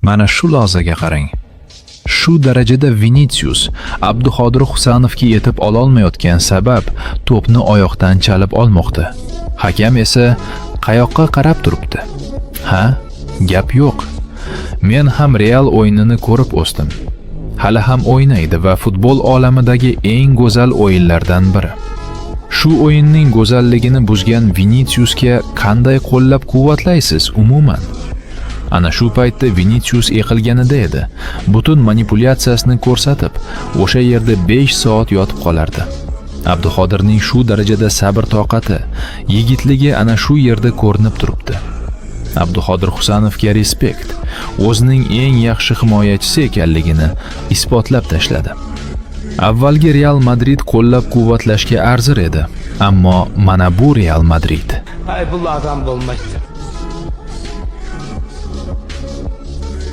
Mana shu lahzaga qarang. Shu darajada Vinicius Abduqodir Husanovga yetib ololmayotgan sabab to'pni oyoqdan chalib olmoqda. Hakam esa qayoqqa qarab turibdi? Ha, gap yo'q. Men ham Real o'yinini ko'rib o'sdim. Hali ham o'ynaydi va futbol olamidagi eng go'zal o'yinlardan biri. Shu o'yinning go'zalligini buzgan Viniciusga qanday qo'llab-quvvatlaysiz umuman? Ana shu paytda Vinicius yiqilganida edi. Butun manipulyatsiyasini ko'rsatib, o'sha yerda 5 soat yotib qolardi. Abduqodirning shu darajada sabr toqati, yigitligi ana shu yerda ko'rinib turibdi. Abduqodir Husanovga респект. O'zining eng yaxshi himoyachisi ekanligini isbotlab tashladi. Avvalgi Real Madrid qo'llab-quvvatlashga arzir edi, ammo mana bu Real Madrid. Ay, bu adam olmazsa.